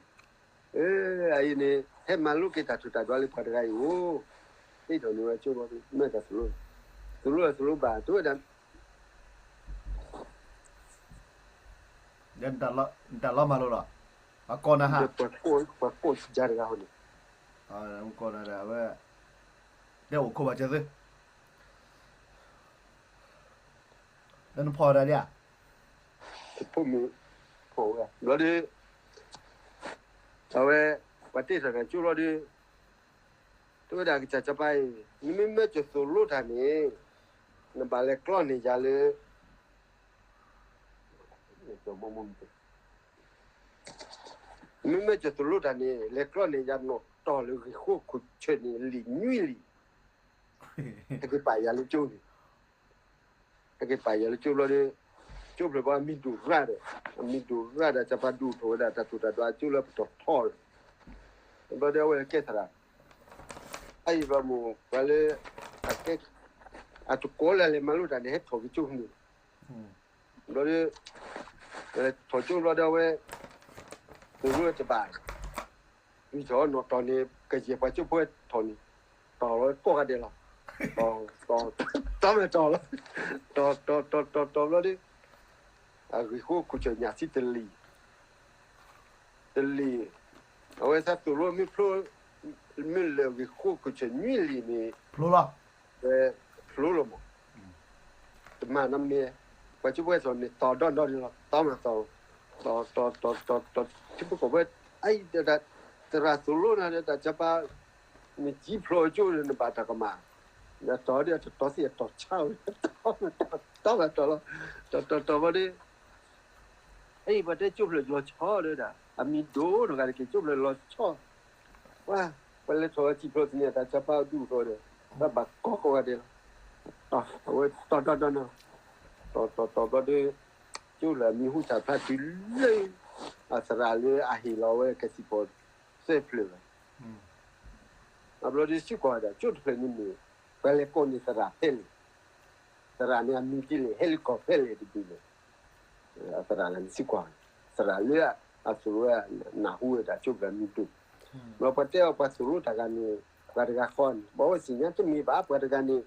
အအံၤန့ၣ် ဟဲမၤလိက့ၤတၢ်ထိၣ်တၢ်ဒွးလၢပှၤတဂၤအံၤအိၣ်, တ့ထီၣ်န့ၢ်ဝဲကၠိဘျီ မ့ၢ်တၢ်သိၣ်လိ, သိၣ်လိသိၣ်လိဘၣ် တဝဲဒၣ် နတၢ်လီၤမၤလိလီၤ, အကိးနၤဟး, ပှၤကိးယၤတဂၤဟီန့ၣ်, ကိးနၤဒီး အဝဲ တဲအိၣ်ခိးဘၣ်ကၢသု, လၢနဖီၣ်ဒၣ်ဒ်ဧါ, တဖိမုၣ်ဖီၣ်ဝဲ, ဘျီဒီး အဝဲ ပှၤတ့ထီၣ်တၢ်ကၠိဘျီဒီး တဝဲဒၣ်ကစၢ်စီၤပၤအံၤ နမ့မ့ၢ်ကသိၣ်လိတၢ်န့ၣ် နဘၣ်လဲၤကျီန့ၢ်ယၤလၢ မ့မ့ၢ်ကသိၣ်လိတၢ်န့ၣ် လဲၤကျီန့ၢ်ယၤနီၢ်တီၢ်လၢဂ့ၢ်ဃိခိၣ်ဆၢၣ်န့ၣ် လံာ်နွံလံာ်, ဟဲက့ၤပာ်ယၤလၢကၠိန့ၣ် ဟဲက့ၤပာ်ယၤလၢကၠိဘျီဒီး ကၠိဖျၢၣ်ဘၣ်အမံၤဒိၣ်ရၣ်ဒီး အမံၤဒိၣ်ရၣ်ဒီး စီၤပၤဒိၣ်ထီၣ်ဝဲဒၣ် တၢ်ထိၣ်တၢ်ဒွးကၠိလၢပတီၢ်ထီဒီး ဘျီဒီးအဝဲကဲသရၣ်, အအံၤဘျီမိၢ် ပှၤလၢ အတကိးလၢလဲၤမၤလိတၢ်န့ၣ် ဟဲထီၣ်က့ၤကၠိန့ၣ်, ဘျီဒီး ထီၣ်ကၠိဘျီဒီးအဝဲ သိၣ်လိတဘၣ် ဝံၤထီၣ်နီၢ်တီၢ်န့ၣ် ကယဲၢ်ပှၤကၠိဖိထီၣ်န့ၣ် တီၢ်လီၤကိးဂၤဒဲးလီၤ, တီၢ် တီၢ် တီၢ်မ့ၢ်တီၢ်လီၤ, တီၢ် တီၢ် တီၢ် တီၢ် တီၢ်ဘျီဒီး အဂ့ၢ်ဃိခိၣ်ဆၢၣ်ညၣ်ဆံတလံာ်, တလံာ်, အဝဲသးသိၣ်လိမ့ၢ်ဖျိ မ့ၢ်လၢအဂ့ၢ်ဃိခိၣ်ဆၢၣ်နွံလံာ်န့ၣ် ဖျိလီၤ, ဝဲ ဖျိလီၤမး တမၤနီတမံၤ, ပှၤကၠိဖိထီၣ်န့ၣ် တီၢ်ဒီဒီဒ်လီၤ, တီၢ်မ့ၢ်တီၢ်, တီၢ် တီၢ် တီၢ် တီၢ် ထံဖိကီၢ်ဖိ, အအံၤ သရၣ်သိၣ်လိနၤဒီး တၢ်စီၤပၤ နစံၣ်ဖျိးကၠိဒီး နဘၣ်တၢ်ကမၣ်, ဒီးတီၢ်ဒီး တတီၤသံအတီၢ်ဆါဝဲ, တီၢ်မ့ၢ်တီၢ်လီၤ, တီၢ် တီၢ် တီၢ်ဘျီဒီး အအံၤ ပှၤတဲကၠိဖျၢၣ်လီၤဆီဒီးဒၣ် အမံၤဒိၣ်တဂၤတက့ၢ် ကၠိဖျၢၣ်လီၤဆီ, ပှၤ ပှၤလဲၤထီၣ်ဝဲစံၣ်ဖျိးသန့ၤ တၢ်စီၤပၤဒူၣ်ထီၣ်ဒီး ဘၣ်ဘၣ်ကိးကိးဂၤဒဲးလီၤ, အဝဲတီၢ်တီၢ်တီၢ်နီၤ, တီၢ်တီၢ်တီၢ်ဘျီဒီး ကၠိဖျၢၣ်အမံၤဟူသၣ်ဖျါတုၤလၢ အသရၣ်လၢအဟ့ၣ်လီၤဝဲကစံၣ်ဖီၣ်သၢဖျၢၣ်လီၤ, အဘျီဒီးစ့ၢ်ကီးဒၣ် ကၠိတဖျၢၣ်န့ၣ်မ့ၢ် ပှၤလဲၤကိးန့ၢ်သရၣ်ဖဲလဲၣ်, သရၣ်န့ၣ်အမံၤဒ်လဲၣ် ဟဲလၢကီၢ်ဖဲလဲၣ်တဒုလဲၣ်, အသရၣ်လၢနစ့ၢ်ကီး, သရၣ်လၢအသိၣ်ဝဲ နၢ်ဟူဝဲဒၣ်ကၠိဖျၢၣ်မံၤဒိၣ်, ဒီးပှၤတဲအီၤပှၤသိၣ်လိတၢ်ဂၤန့ၣ် ပှၤတဂၤဃီန့ၣ် ဘၣ်ဝဲသ့ၣ်ညါတမ့ၢ်ဘၣ် ပှၤတဂၤန့ၣ်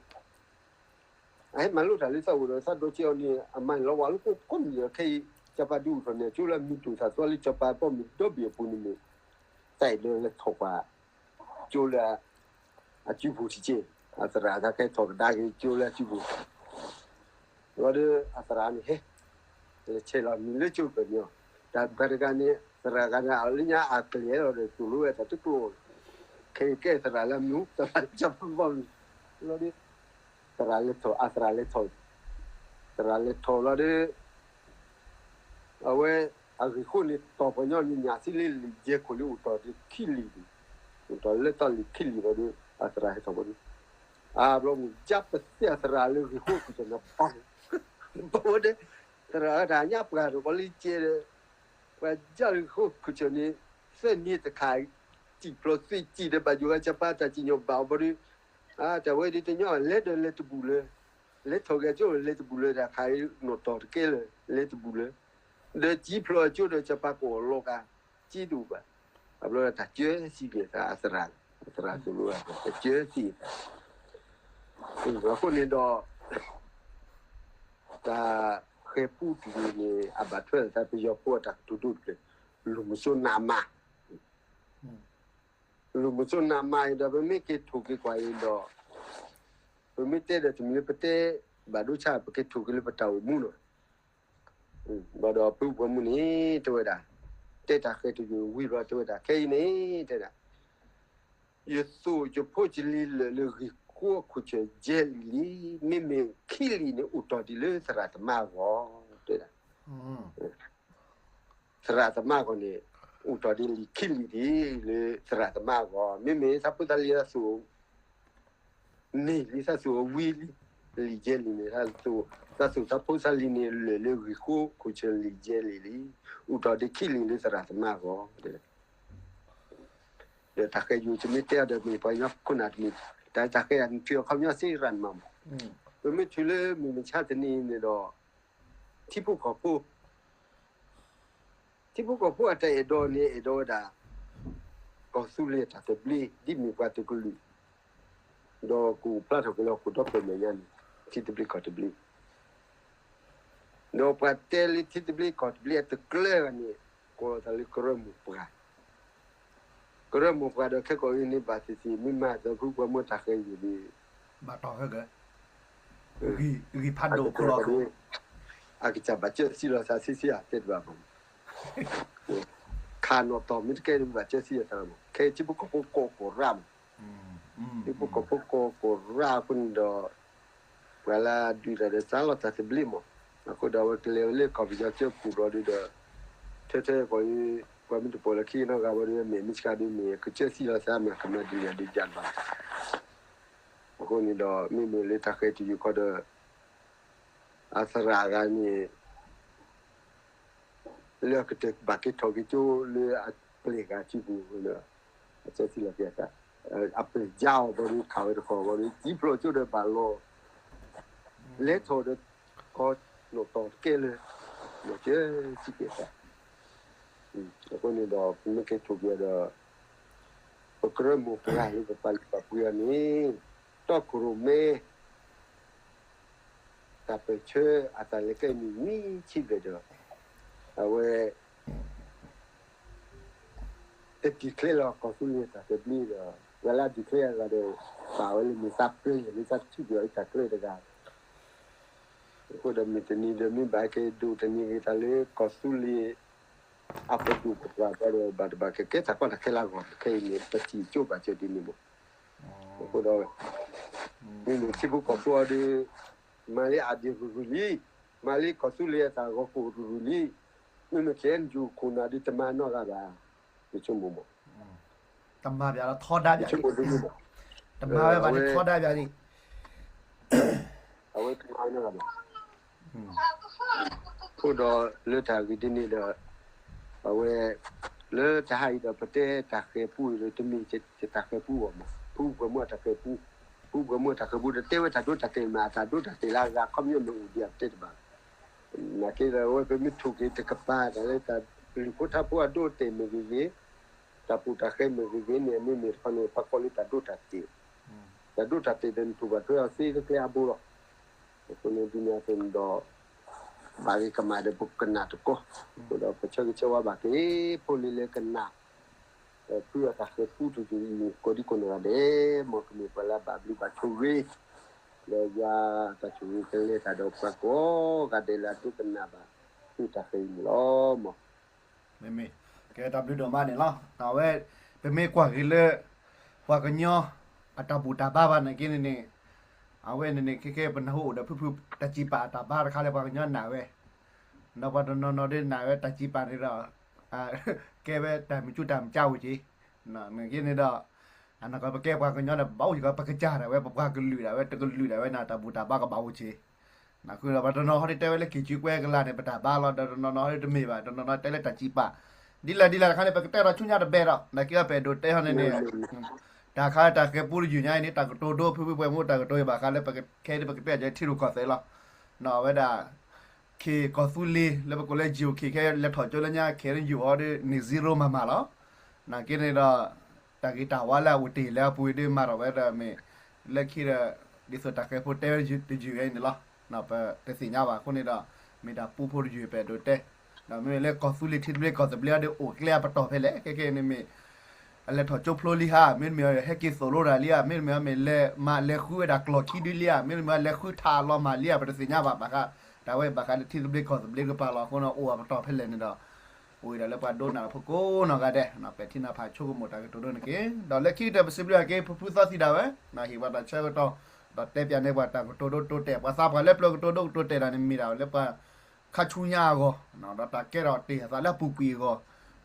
အဟဲမၤလိတၢ်လၢသးအိၣ်ဒီးသးဒီးကဲအီၤန့ၣ် အမၤလီၤဝဲလၢကိးကိးမံၤဒီး ခဲအံၤ စီၤပၤဒုးအိၣ်ထီၣ်န့ၣ် ကၠိလၢအမံၤဒိၣ်သးသွါလၢစီၤပၤပီၣ်မုၣ်ဒီဘ့ၣ်အပူၤန့ၣ်မ့ၢ် တၢ်အဲၣ်ဒိးလဲၤထီၣ်ကွၢ် ကၠိလၢ အစုပူၤတက့ၢ်. အသရၣ်တၢ်ကဲထီၣ်ကဒါက့ၤကၠိလၢအစုပူၤ လီၤဒီး အသရၣ်န့ၣ်ဟဲ လဲၤဆဲးလီၤမံၤလၢကၠိကၢၢ်န့ၣ်အီၤ, တၢ်ပှၤတဂၤန့ၣ် သရၣ်ဂၤန့ၣ် အလၢညါအကျဲၤလီၤဒီး တူၢ်လိာ်ဝဲတၢ်တကျိၤ, ခဲအံၤကဲသရၣ်လၢအမံၤ သရၣ်လၢစီၤပၤပီၣ်မုၣ် လီၤဒီး သရၣ်လဲၤထီၣ် အသရၣ်လဲၤထီၣ်, သရၣ်လဲၤထီၣ်လီၤဒီး အဝဲ အဂ့ၢ်ဃိန့ၣ် တီၢ်ပှၤညီနုၢ်ညၣ်သံလၢလံာ်ယဲၢ်ခိၣ်လံ အိၣ်တီၢ်ဒီးခံလံၤန့ၣ်, အိၣ်တီၢ်လၢတၢ်လံာ်ခံလံၤလီၤဒီး အသရၣ်ဟဲထီၣ်ဝဲဒီး အဘျီမုၢ်ကပသ့အသရၣ်လၢဂ့ၢ်ဃိခိၣ်စၢၤန့ၣ် ပီၢ် ပီၢ်ဝဲဒီး သရၣ်အတၢ်ညါပှၢ်ဒီးပီၢ်လံကဲဒီး ပှၤကၢ်လၢဂ့ၢ်ဃိခိၣ်စၢၤန့ၣ် သၢနံၤတခါ စံၣ်ဖျိးသွံၣ်စံၣ်ဒီးဘၣ်ယိၣ်ဂၤစီၤပၤတၢ်စံၣ်ညီၣ်ဘၣ်အီၤဘီဒီး တၢ်ဝဲဒ်တညီလဲၤဒီးလဲၤတဘူၣ်လၢ လဲၤထီၣ်က့ၤကၠိလဲၤတဘူၣ်လၢတၢ်ခးနီၣ်တီၢ်တကဲလၢၤ လဲၤတဘူၣ်လၢ ဒီးစံၣ်ဖျိးအကၠိဒီးစီၤပၤကိးအီၤလီၤကၤ စံၣ်တအိၣ်ဘၣ်. အဘျီတၢ်ကၢစံၣ်က့ၤသးအသရၣ် အသရၣ်သိၣ်လိအသး တၢ်ကၢစံၣ်က့ၤသး အဃိန့ၣ်ဒီး တၢ်ဃဲၤပူတယုၢ်န့ၣ် အဘၣ်ထွဲဒီးသးပယီၤဖိအတၢ်ကတိၤဒိၣ်တဖျၢၣ် လူၤမုၢ်စိနးမး လူၤမုၢ်စိနးမးအံၤဒီး ပမ့ၢ်က့ၤထိၣ်က့ၤကွၢ်အံၤဒီး ပမ့ၢ်တဲဒီးတမံၤလၢပတဲဘၣ်ဒိဆါ ပက့ၤထိၣ်က့ၤလၢပတၢ်အိၣ်မူနီၤ. ဘၣ်ဒီးဖုပှၤမုၣ်န့ၣ် တဲဝဲဒၣ်, တဲတၢ်ဃဲၤတယုၢ်ဝံၤဘျီတဲဝဲဒၣ် ခဲအံၤန့ၣ် တဲဒၣ် ယသိၣ်ယဖိယလံၤလၢာ်လၢဂ့ၢ်ဃိအခိၣ်ဆၢၣ်ယဲၢ်လံၤလံ, မ့မ့ၢ်ခံလံၤန့ၣ် အိၣ်တီၢ်ဒံးလၢသရၣ်သမါအဂီၢ် တဲဒၣ် သရၣ်သမါအဂီၢ်န့ၣ် အိၣ်တီၢ်ဒံးလံာ်ခံလံၤဒံးလၢသရၣ်သမါအဂီၢ်, မ့မ့ၢ်သးဖိသးလံၤသးသိၣ် န့ၢ်လံသးသိၣ်အဝံၤလံ, လံာ်ယဲၢ်လံၤန့ၣ် သးသိၣ်သးဖိသးလံၤန့ၣ် လၢာ်လၢဂ့ၢ်ဃိခိၣ်ဆၢၣ်လံာ်ယဲၢ်လံၤလံ, အိၣ်တီၢ်ဒံးခံလံၤလၢသရၣ်သမါအဂီၢ် ဒီးတၢ်ဃဲၤယိာ် တမ့ၢ်တဲအီၤဒီးမ့ၢ်ပှၤကညီခိၣ်နၢ်တမံၤ, တၢ်တၢ်ဃဲၤယၤ နထုးအခီပညီစ့ရၣ်နမးမး, ပမ့ၢ်ထုးလၢမုၢ်မဆါတနံၤန့ၣ်ဒီး ထံဖိကီၢ်ဖိ ထံဖိကီၢ်ဖိအတၢ်အဲၣ်ဒိးန့ၣ် အဲၣ်ဒိးဝဲဒၣ် ကီၢ်သူလ့ၤအတၢ်သဘျ့ ဒ်မ့ၢ်ပှၤတကလုာ် ဒီးကအိၣ်ဖျါထီၣ်က့ၤလၢဟီၣ်ခိၣ်ဒီဖျၢၣ်မဲာ်ညါန့ၣ် ထံသဘျ့ကီၢ်သဘျ့ ဒီးပှၤတဲလၢထံသဘျ့ကီၢ်သဘျ့အတကျၢၤဂၤန့ၣ် ကိးလီၤသးလၢကရၢမိၢ်ပှၢ်, ကရၢမိၢ်ပှၢ်ဒီးခဲကိာ်အံၤန့ၣ် ဘၣ်သ့ၣ်သ့ၣ် မ့ၢ်မၤသးဖုပှၤမ့ၢ်တၢ်ဃဲၤယိာ်န့ၣ် ဘၣ်တီၢ်ဟဲက ဂံၢ်ဖးဒိၣ်ခိၣ်လီၤခိၣ်, အကစၢ်ဘၣ်စၢၤစံလီၤသးဆံဆံအတဲတဘၣ်မး ခးနီၣ်တီၢ်မ့ၢ်တကဲန့ၣ် ဘၣ်စၢၤစံလီၤသးမး ခဲအံၤထံဖိကီၢ်ဖိကိးကိးရၣ်မး, ထံဖိကီၢ်ဖိကိးကိးရၣ်အဃိန့ၣ်ဒီး ပှၤလၢအဒုးတၢ်ဒီးစးလီၤတၢ်သဘျ့မး, အဃိဒီးအဝဲကလဲၤဝဲလၢကီၢ်ပယီၤကၠၢပူၤဘျီဒုဒီး ထဲထဲကီးအံၤ ပှၤမ့ၢ်တပိာ်လၢခံနီတဂၤဘၣ်ဒီး မ့ၢ်မ့ၢ်ဆှးဒုးမ့ၢ် ကစၢ်စံလီၤသးမး ကမၤဒုးယၤဒုးယၤဘၣ် အဃိန့ၣ်ဒီး မ့မ့ၢ်လၢတၢ်ဃဲၤတယုၢ်ခီဒီး အသရၣ်ဂၤန့ၣ် လၢအကတၢၢ်ဘၣ်က့ၤထီၣ်က့ၤကၠိလၢအပျဲၢ်ဂၤစုပူၤဒီး အကၢစံလီၤက့ၤအသး, အပျဲၢ်ယါအီၤဘီဒီး ခးဝဲတခီဘီဒီး စံဖျိးကၠိဒီးဘၣ်လီၤ, လဲၤထီၣ်ဒီး ကီးနီၣ်တီၢ်တကဲလၢာ်, မ့ၢ်ကၢစံကဲသး, အဃိန့ၣ်ဒီး ပမ့ၢ်က့ၤထိၣ်က့ၤဒီး ပကရၢမိၢ်ပှၢ်လၢပပာ်လုၢ်ပာ်ပှ့ၤအီၤန့ၣ် တီခိၣ်ရိၣ်မဲ တၢ်ပၢၢ်ဆၢအတၢ်လဲၤကျဲမုၢ်နံၤဆံဘျဲၣ်ဒီး အဝဲ တ declare လီၤကီၢ်သူလ့ၤတၢ်သဘျ့ဒီး ဝဲလၢ declare အဂၤဒီး ပာ်ဝဲလၢမ့ၢ်သးပှဲၤလၢသးထံၣ်ဒီးတၢ်ကျဲတဂၤ အဃိဒီးမုၢ်တနံၤဒီးမ့ၢ်ဘၣ်က့ၤဒိၣ်တနံၤဂ့ၤတၢ်လၢကီၢ်သူလ့ၤ အပဒိၣ်ပပှၢ်ဒီးဘၣ်တဘၣ်ကကဲတၢ်ကီတၢ်ခဲလၢအဂီၢ် ခဲအံၤန့ၣ် ပထံၣ်ကၠိဘၣ်စၢၤဒ်န့ၣ်မး, အဃိဒီး မ့မ့ၢ်ထံဖိကီၢ်ဖိအီၤဒီး မၤလၢအဒ့ၣ်ရူၤရူၤလံ, မၤလၢကီၢ်သူလ့ၤအတၢ်ဂီၤကိၢ်ရူၤရူၤလံ, မ့မ့ၢ် KNU ခိၣ်နၢ်ဒီးတမၤနီတဂၤဘၣ်, ယဆိကမိၣ်မး, တမၤဘၣ်လီၤထီဒါဘၣ်, ယဆိကမိၣ်ဒ်န့ၣ်မး, တမၤဝဲဘၣ်လၢထီဒါဘၣ်န့ၣ် အဝဲတမၤနီတဂၤဘၣ်, အဃိဒီးလၢတၢ်ဂ့ၢ်ဒ်န့ၣ်ဒီး အဝဲ လၢတဟါအံၤဒီး ပတဲတၢ်ဃဲၤပူအံၤဒီး တမ့ၢ်တၢ်ဃဲၤပူအီၤမး, ဖုပှၤမုၣ်အတၢ်ဃဲၤပူ, ဖုပှၤမုၣ်အတၢ်ဃဲၤပူဒီး တဲဝဲတၢ်ဒိတၢ်တဲာ်မး အတၢ်ဒိတၢ်တဲာ်လၢအဂၤခီပညီမ့ၢ်အိၣ်ဒံးအပတဲတဘၣ်, နာ်က့ဒီး အဝဲပမ့ၢ်ထိၣ်က့ၤတကပၤတၢ်လၢတၢ်လုၢ်ဖိထါဖိအဒိအတဲာ်မ့ၢ်ဂ့ၤဂ့ၤ, တၢ်ပူၤတၢ်ဃဲၤမ့ၢ်ဂ့ၤဂ့ၤန့ၣ် အမ့မ့ၢ်တခီန့ၣ် ပှၤကိးလၢတၢ်ဒိတၢ်တဲာ်, တၢ်ဒိတၢ်တဲာ်ဒီး နထိၣ်ဘၣ်ထွဲအီၤသ့လၢကျဲအဘိလီၤ. အဃိန့ၣ်ဒ်န့ၣ်အသိးန့ၣ်ဒီး ဘၣ်ဂ့ၤကမၣ်ဒီးပကနၣ်တကီၢ်, အဃိဒီးပဆၢဂ့ၤဆၢဝါဘၣ်က့ၤ ဖိလံၤလၢကနၣ် ဖုအတၢ်ဃဲၤပူတယုၢ်အံၤ ကိးဒံကိးနီၢ်ဂၤဒဲး, မ်ကမ့ၢ်ပှၤလၢအဘၣ်ဘျုးဘၣ်ဆိၣ်ဂ့ၤ လၢယွၤတၢ်ဆိၣ်ဂ့ၤကလဲၤတၢ်ဒီးပှၤကိးဂၤဒဲးလၢအဒိကနၣ်ဘၣ် ဖုတၢ်ဃဲၤအံၤန့ၣ်လီၤ. မ့ၢ် ကဲတၢ်ဘျုးဒိၣ်မးန့ၣ်လီၤ. အဝဲ ပမ့ၢ်ကွၢ်က့ၤလၢ ပှၤကညီ အတၢ်ဘူၣ်တၢ်ဘါဘၣ်နာ်က့န့ၣ်န့ၣ် အဝဲန့ၣ်န့ၣ် ခဲကဲပနၢ်ဟူအိၣ်ဒီးဖုဖုတၢ်စံးပာ်အတၢ်ဘါတခါလၢပှၤကညီနာ်ဝဲ, ဒီးပှၤတနီၤနီၤဒ်နာ်ဝဲတၢ်စံးပာ်န့ၣ်ဒီး ကဲဝဲတၢ်မုၢ်ကၠူတၢ်မုၢ်ကၠါအိၣ်က့ၤ, နာ်က့န့ၣ်ဒီး အနီၢ်ကီၢ်ပကဲပှၤကညီဒီး ပဘၣ်အိၣ်က့ၤကီး ပကစၢ်ဒၣ်ဝဲ ပပှၤကလုာ်ဒၣ်ဝဲ တကလုာ်ဒၣ်ဝဲန့ၣ် တၢ်ဘူၣ်တၢ်ဘါကဘၣ်အိၣ်က့ၤ, နာ်က့ဒီး ပှၤတနီၤဟီဒ်တဲဝဲလၢ က့ၤစုကွဲကလးန့ၣ် ပတၢ်ဘါလီၤ, ဒီးတနီၤနီၤဟီဒ်တမ့ၢ်ဘၣ်, တနီၤနီၤတဲလၢတၢ်စံးပာ် ဒ်လဲၣ်ဒ်လဲၣ်တခါန့ၣ် ပကတဲဒီးဆူညါတဘဲဒီး နာ်က့ဒီးပအဲၣ်ဒိးတဲဟီန့ၣ်န့ၣ် တၢ်ခါတၢ်ဃဲၤပူတယုၢ်ညါအံၤန့ၣ် တၢ်ကတိၤဒိဖုဖုပှဲၤမူတၢ်ကတိၤအံၤဘၣ်ဃးလၢပကခဲဒ်ပကတဲ ထံရူၢ်ကီၢ်သဲးလီၤ. နီၢ်ဝဲဒၣ် ခ့ၣ်ကီၢ်သူလ့ၤ လၢပကိးလၢ ယိၤခ့ၣ် ခဲလဲၤထီၣ်ကၠိလၢညါ ခဲရ့ယိၤဟီဒ်န့ၣ် zero မၤမၤလီၤ. နာ်က့န့ၣ်ဒီး တၢ်ဂ့ၤတၢ်ဝါလၢအအိၣ်တ့ၢ်လၢအပူၤအံၤဒ်မၤထီၣ်ဝဲဒီးမ့ၢ် လၢခံဒီး ဒ်သိးတၢ်ဃဲၤဖိတဲဝဲတယုၢ်အံၤန့ၣ်လီၤ. ပတသ့ၣ်ညါဘၣ်အဃိန့ၣ်ဒီး မ့ၢ်တၢ်ပူဖိတယုၢ်ပအဲၣ်ဒိးတဲ ဒီးမ့မ့ၢ်လၢကီၢ်သူလ့ၤထံသဘျ့ကီၢ်သဘျ့အီၤဒ်အိၣ်ကျဲအပတီၢ်ဖဲလဲၣ် ခဲကဲန့ၣ်မ့ၢ် အလဲၤထီၣ်ကၠိဖျိလံဧါ, မ့တမ့ၢ်ဟဲက့ၤသိၣ်လိတၢ်လံဧါ, မ့တမ့ၢ်မ့ၢ်လဲၤမၤလဲၤဃုဝဲဒၣ်ကျိာ်ခံဒုလံဧါ, မ့တမ့ၢ်လဲၤဃုထးလီၤမၢ်လံဧါ, ပတသ့ၣ်ညါဘၣ်ဘၣ်ဃး တၢ်ဝဲဘၣ်ဃးလၢထံသဘျ့ကီၢ်သဘျ့ကပၤလီၤ. အဃိန့ၣ် အိၣ်အပတီၢ်ဖဲလဲၣ်န့ၣ်ဒီး အိၣ်ဝဲဒၣ်လၢပှၤဒိကနၣ်ဖိကိးနီၢ်ဂၤဒဲး ပထံၣ်နၢ်ဖးဆိကမိၣ်တၢ်ကတိၤဒိန့ၣ်က့ၤ ဒီးလၢခံကတၢၢ်ပစံးဘျုးအက့ၤ ဖုဖုသီသံၣ်ဒၣ်ဝဲ ဟ့ၣ်ပှၤတၢ်ဆၢကတီၢ် ဒီးတဲပၠးန့ၢ်ပှၤတၢ်ကတိၤဒိတိတဲာ် ပှၤသးပှၢ်လၢပျၢၤကတိၤဒိကတိၤတဲာ်တၢ်န့ၣ်မ့ၢ်ဒၣ်လၢပှၤ ခါဆူညါအဂီၢ် ဒီးတၢ်ကဲထီၣ်တ့ၢ်အသးလၢအပူၤကွံာ်အဂီၢ်,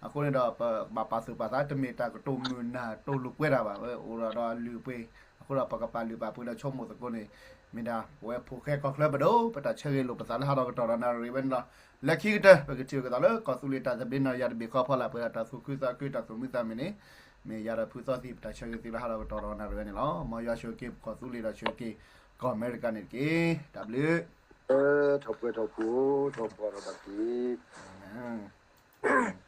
အဃိန့ၣ်ဒီး ပဘၣ်ပာ်သူၣ်ပာ်သး တမ့ၢ်တၢ်ကတိၤမုာ်နၢ်တိၤလိာ်ကွဲတၢ်ဘၣ်, အိၣ်ဒီးအလုၢ်အပှ့ၤ, အဃိဒီးပကပာ်လုၢ်ပာ်ပှ့ၤဒီးဆိကမိၣ်သကိးန့ၣ် မ့ၢ်ဒၣ်ပဝဲဖိၣ်ဃဲကီၢ်ချၢပဒိၣ် ပတၢ်ဆၢဂ့ၤလိာ်ပသးလၢဟးထီၣ်ကတီၢ်ဒီးနၣ်ရံၣ်ဝဲန့ၣ်လီၤ. လၢခံကတၢၢ် ပကထံၣ်လိာ်က့ၤသးလၢကီၢ်သူလ့ၤတၢ်သဘျ့နီၢ်ယၤတဘ့ၣ်ဃီဖီလာ် ပှဲၤဒီးတၢ်သူၣ်ခုသးခုတၢ်သူၣ်မံသးမုာ်န့ၣ် မ့ၢ်ယၤဒီးဖုသီသံၣ် ပတၢ်ဆၢဂ့ၤသုလၢဟးထီၣ်ကတီၢ်ဒီးနၣ်ရံၣ်ဝဲန့ၣ်လီၤ. မ်ယွၤဆိၣ်ဂ့ၤက့ၤကီၢ်သူလ့ၤဒီးဆိၣ်ဂ့ၤက့ၤကီၢ်အမဲရကၤန့ၣ်တက့ၢ်. တၢ်ဘျုး ထီၣ်ပှဲၤထီၣ်ပှဲၤ ထီၣ်ပှဲၤထီၣ်ဘၣ်က့ၤ အၤမ့ၣ်.